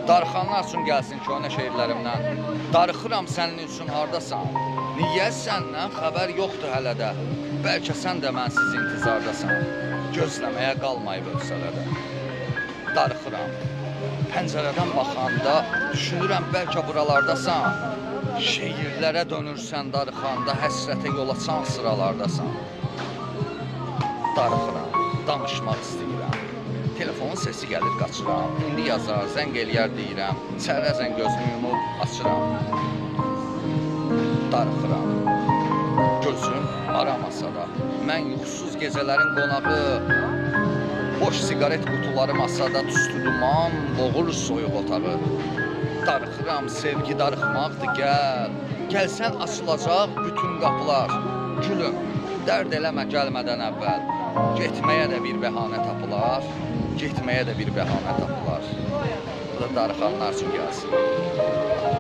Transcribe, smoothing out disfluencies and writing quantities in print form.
Darıxanlar üçün gəlsin köhnə şeirlərimdən. Darıxıram sənin üçün hardasan? Niyə səndən xəbər yoxdur hələ də? Bəlkə sən də mənsiz intizardasan. Gözləməyə qalmayıb hövsələ də. Darıxıram. Pəncərədən baxanda düşünürəm bəlkə buralardasan. Şeirlərə dönürsən darıxanda, həsrətə yol açan sıralardasan. Darıxıram, danışmaq istəyirəm. Telefonun sesi gəlir, qaçıram. İndi yazar, zəng eləyər deyirəm. Çərəzən gözümü yumub açıram. Darıxıram. Gözüm aramasa da, mən yuxusuz gecələrin qonağı, boş siqaret qutuları masada, tüstü duman boğur soyuq otağı. Darıxıram, sevgi darıxmaqdır, gəl. Gəlsən açılacaq bütün qapılar. Gülüm, dərd eləmə gəlmədən əvvəl. Getməyə də bir bəhanə tapılar. Getməyə də bir bəhanə tapılar. Bu da darıxanlar üçün gəlsin.